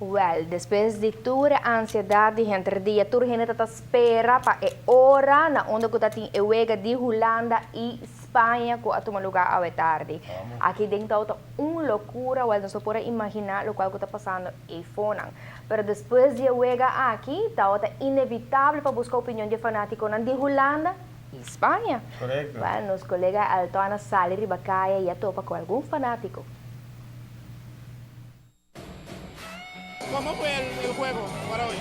Wèl, despues di tur e ansiedat di henter dia, tur hende ta ta spera pa e ora na unda ku ta tin e wega di Hulanda i Spaña ku a tuma lugá awe tardi. Aki den tabata un lokura, wèl nos no por a imaginá lokual ku ta pasando eifonan. Pero despues di e wega aki, tabata inevitable pa buska opinion di e fanátikonan di Hulanda i Spaña. Wèl, nos kolega Elton a sali riba kaya i a topa ku algun fanátiko. ¿Cómo fue el juego para hoy?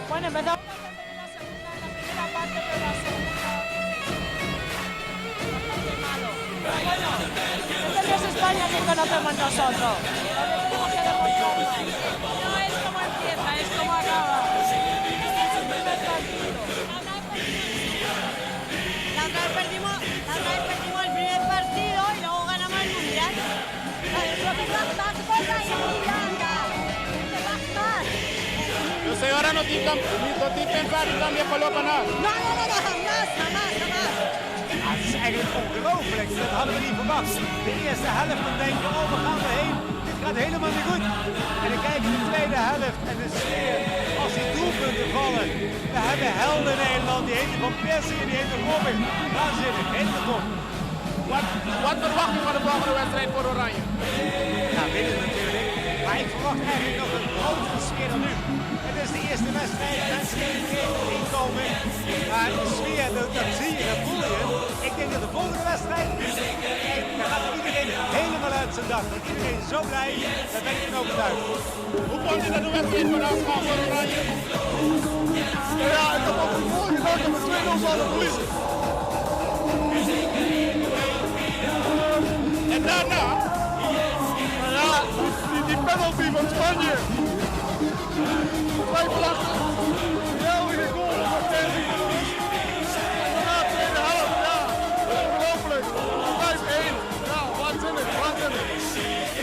Bueno, empezamos bastante bien la segunda, la primera parte, pero la segunda bastante malo. Pero bueno, este no es España que conocemos nosotros. Lo que tenemos que demostrar más. No es como empieza, es como acaba. Este es el primer partido. La otra vez perdimos, la otra vez perdimos el primer partido y luego ganamos el mundial. Yo ora no tin no tin pensa di cambia color pa nada. No, no, no, no, jamás, jamás, jamás. Ja, het is eigenlijk ongelooflijk. Dat hadden we niet verwacht. De eerste helft, dan denk je, oh, waar gaan we heen? Dit gaat helemaal niet goed. En dan kijk je de tweede helft en de sfeer als die doelpunten vallen. We hebben helden in Nederland. Die heten Van Persie en die heten Robben. Waanzinnig, helemaal top. Wat, wat verwacht u van de volgende wedstrijd voor Oranje? Ja, winnen natuurlijk. Maar ik verwacht eigenlijk nog een grotere sfeer dan nu. Het is de eerste wedstrijd, mensen inkomen. Maar de sfeer, dat, dat zie je, dat voel je. Ik denk dat de volgende wedstrijd, daar gaat iedereen helemaal uit zijn dak. Want iedereen is zo blij, daar ben ik van overtuigd. Hoe vond u dat de wedstrijd vandaag gaat voor Oranje? Ja, ik heb ook het gevoel gedacht dat we 2-0 zouden verliezen. En daarna? Ja, die, die penalty van Spanje. Twijfelachtig. Geweldige goal van Persie. En daarna tweede helft, ja, ongelooflijk. 5-1. Ja, waanzinnig, waanzinnig.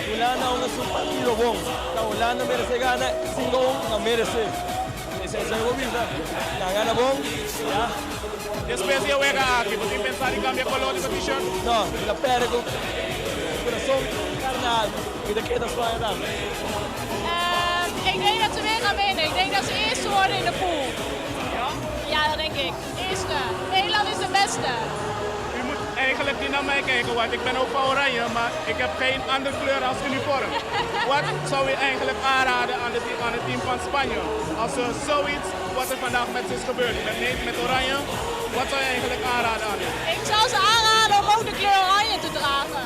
Hulanda es un partido bon. La Hulanda merece gana, 5-1 no merece. Esey ta e bida. La gana bon, ja. Despues di e wega aki, bo tin pensa di cambia color di bo t-shirt? No, mi ta perde cu curason, carne alma. Mi ta keda Spanje tambe. Ik denk dat ze weer gaan winnen. Ik denk dat ze eerste worden in de pool. Ja? Ja, dat denk ik. Eerste. Nederland is de beste. U moet eigenlijk niet naar mij kijken, want ik ben ook van Oranje, maar ik heb geen andere kleur als uniform. Wat zou u eigenlijk aanraden aan, de, aan het team van Spanje? Als ze zoiets wat er vandaag met ze is gebeurd, met, met Oranje, wat zou je eigenlijk aanraden aan hen? Ik zou ze aanraden om ook de kleur oranje te dragen.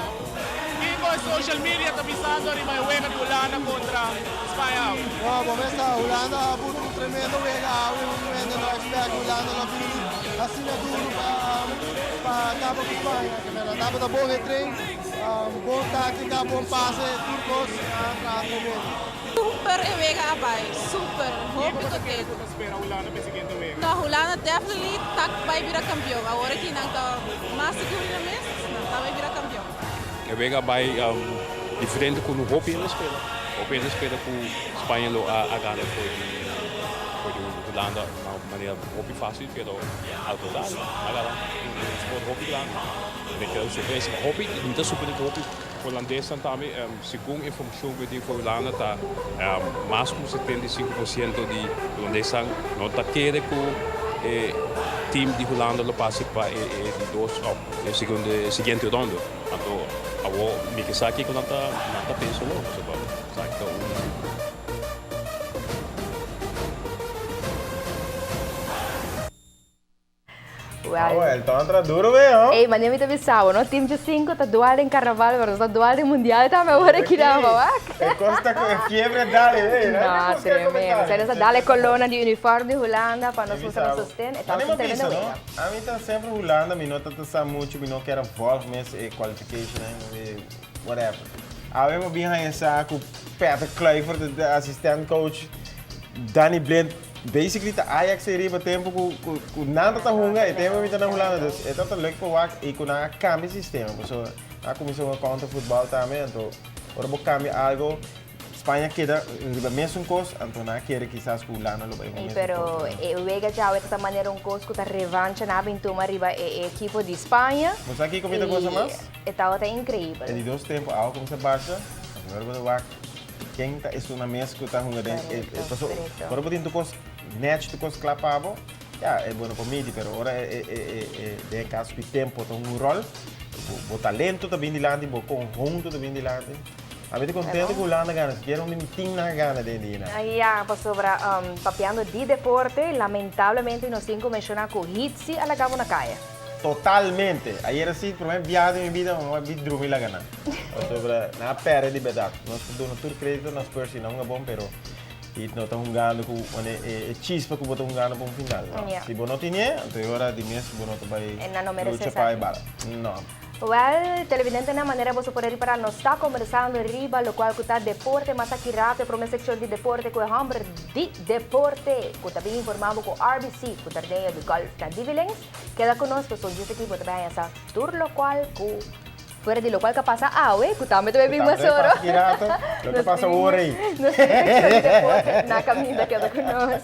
Kiko social media ta bisando riba e wega di Hulanda contra Spanje awe. No, bo mester Hulanda a buta un tremendo wega awe, un hende no expect Hulanda lo bini asina duro pa pa caba cu Spanja. Ke men tabata bon e train, bon tactica, bon pase, tur cos a traha tremendo. Super e wega a bay, super, hopi Kiko ta kere contento. cu ta spera Hulanda pa e siguiente wega? No, Hulanda definitely ta bay bira campeon. Awor aki nan ta mas sigur di nan mes, nan ta bay bira campeon. E wega a bai diferente ku hopi hende spera. Hopi hende spera ku Spaña lo a gana for di for di Hulanda na un manera hopi fásil, pero al kontrario, a gana un skor hopi grandi. Mi keda un sorpresa. Hopi, mi ta supone ku hopi holandesnan tambe, segun informashon ku mi tin for Hulanda ta mas ku 75 por siento di holandesnan no ta kere ku e team di Hulanda lo pasa pa e di dos òf e siguiente ronde. Anto awor mi ke sa kiko nan ta nan ta pensa lo, pasobra esaki ta un. Well, Oh, el ta entra duro be, ho? Ey, mane mi ta bisa bo, no? Team 5 ta dual den carnaval, pero nos ta dual den mundial tambe awor aki na wak. E cos ta cu e fiebre dale, be. No, tremendo. Sa nos a dale colornan di uniform di Hulanda pa nos usa nos sosten. E ta un tremendo wega. Ami ta semper Hulanda, mi no ta ta sa mucho, mi no kier a volg mes e qualification, e whatever. Awe mi a bin haña sa cu Patrick Kluivert, de assistent coach, Danny Blind, basically ta Ajax ei riba tempo cu cu cu nan ta ta hunga e tempo mi ta na Hulanda, dus e ta ta leuk pa wak y cu nan a cambia e sistema, pasobra nan a cuminsa hunga counter football tambe, anto ora bo cambia algo Spaña keda riba mesun kos, anto nan a kere kisas ku Hulanda lo bai ku Ey, mesun pero kos. e wega djawe ta ta manera un kos ku ta revancha nan a bin tuma riba e ekipo di Spaña. Bo sa kiko mi ta gosa mas? Y e tabata increibel. E di dos tempo awa kuminsa basha, anto ora bo ta wak. Ken ta esun na mes ku ta hunga den e paso ora bo tin tur kos nèchi tur kos kla pa bo ya e bo no por midi pero ora e e e den e kaso ku e tempo ta hunga un ròl bo talento ta bin dilanti bo konhunto ta bin dilanti ami ta kontento ku Hulanda gana sikiera un di mi timnan a gana den dia nan. Ya pasobra papiando di deporte lamentablemente nos tin ku menshoná ku Hitsi a laga bo na kaya. Totalmente! Ayera si prome biaha den mi bida mi a bi drumi laga nan. Pasobra nan a perde di berdad. Nos ta duna tur credito na Spurs y nan hunga bon pero Heat no ta hungando cu e chispa cu bo ta hungando pa un final. No. Si bo no tine, anto e ora di mes bo no ta bay lucha pa e bala. No. Well, televidentenan, manera boso por a ripara nos ta combersando riba locual cu ta deporte, mas aki rato e prome seccion di deporte cu e homber di deporte cu ta bin informa bo cu RBC cu torneo di golf na Divi Links. Keda ku nos pasobra djis aki bo ta bai haña sa tur lokual ku fuera di lokual ka pasa awe ku tambe ta bai bin mas oro. Loke pasa awor ei. Nos tin seccion di deporte na caminda keda ku nos.